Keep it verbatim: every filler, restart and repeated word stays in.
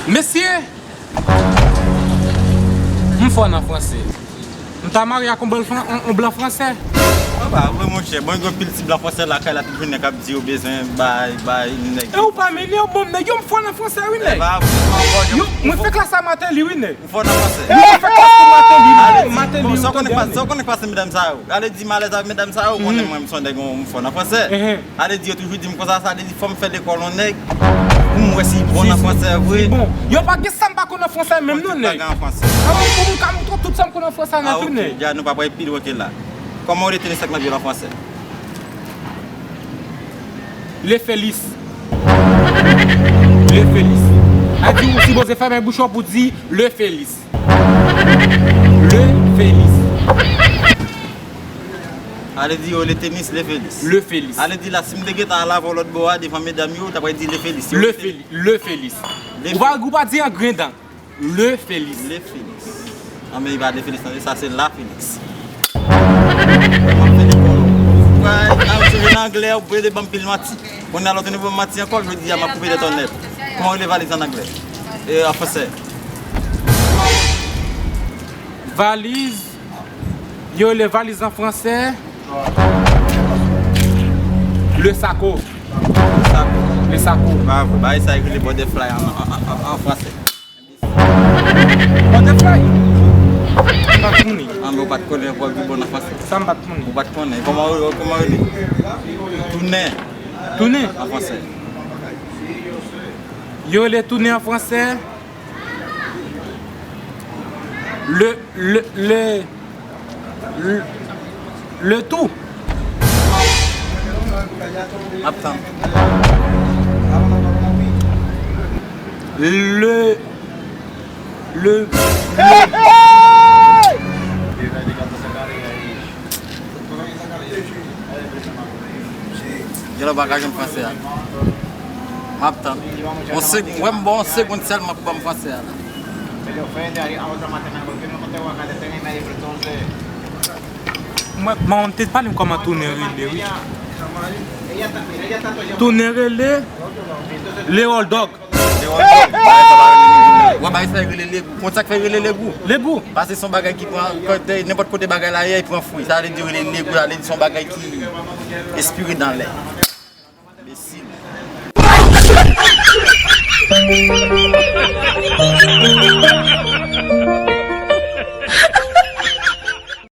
Mesye, m fò nan franse. M ta marye ak yon blan fran-, yon, yon blan franse. Anba vre, monchè. Bon, gen anpil ti blan franse lakay la, toujou nèg k ap di yo bezwen bay, bay nèg. E ou pa menm, yo bon nèg, yo m fò nan franse, wi, nèg. Yo, mwen fè klas a Martelly, wi, nèg. Ou fò nan franse. Mwen fè klas pou Martelly, Martelly, ou tande, sa w konnen k pase medam sa yo. Ale di m alèz avèk medam sa yo, ou konnen mwen, m se yon nèg, m fò nan franse. Ale di yo toujou di m konsa, sa vle di fò m fè lekòl yon nèg pou m wè si bon nan franse vre. Bon, yo pa gen sa m pa konn nan franse menm non, nèg. Pou m ka montre tout sa m konn nan franse nèt wi, nèg. Dja nou pa pral pi lwen ke la. Kòman w rele tenis ak nan vyol an franse? Le Felis. Le Felis. A di ou sipoze fèmen bouch ou pou di le Felis. Le Felis. Ale di yo le tenis, le Felis. Le Felis. Ale di la, si m te gentan al avè w lòt bò a, devan medam yo, ou ta pral di le Felis. Le Felis. Le Felis. Ou pa, ou pa di an grendan. Le Felis. Le Felis. An, men li pa le Felis, non, sa se la Felis. Mwen fè lekòl. Ou pral, ou pral nan anglè, ou pral ban m pil manti. Kounye a lè w tounen ban m manti ankò, jodi a m ap koupe tèt ou nèt. Kòman w rele valiz an anglè? E an franse? Valiz, yo rele valiz an franse, le sako. Le sako. Le sako. Bravo. Bagay sa yo rele butterfly an, an, an, an franse. Butterfly. M pa t konnen. An, men ou pa t konnen pou di bon an franse. Sa m pa t konnen. Ou pa t konnen. Kòman, kòman yo rele? Tounen. Tounen. An franse. Yo rele tounen an franse. Le, le, le, le, le tou. M ap tann. Le, le, le. Gen lè w pa ka jwenn franse a. M ap tann. Yon seg-, wè m ba w yon segonn sèlman pou ban m franse a la. Mwen, mwen te pale m kòman tounen rele, wi. Tounen rele le hold dog. Wè bagay sa yo rele legou. Konn sa k fè yo rele legou? Legou. Paske se yon bagay ki pran, kote, nenpòt kote bagay la ye, li pran fwi. Sa vle di yo rele legou, sa vle di se yon bagay ki espire nan lè. Enbesil.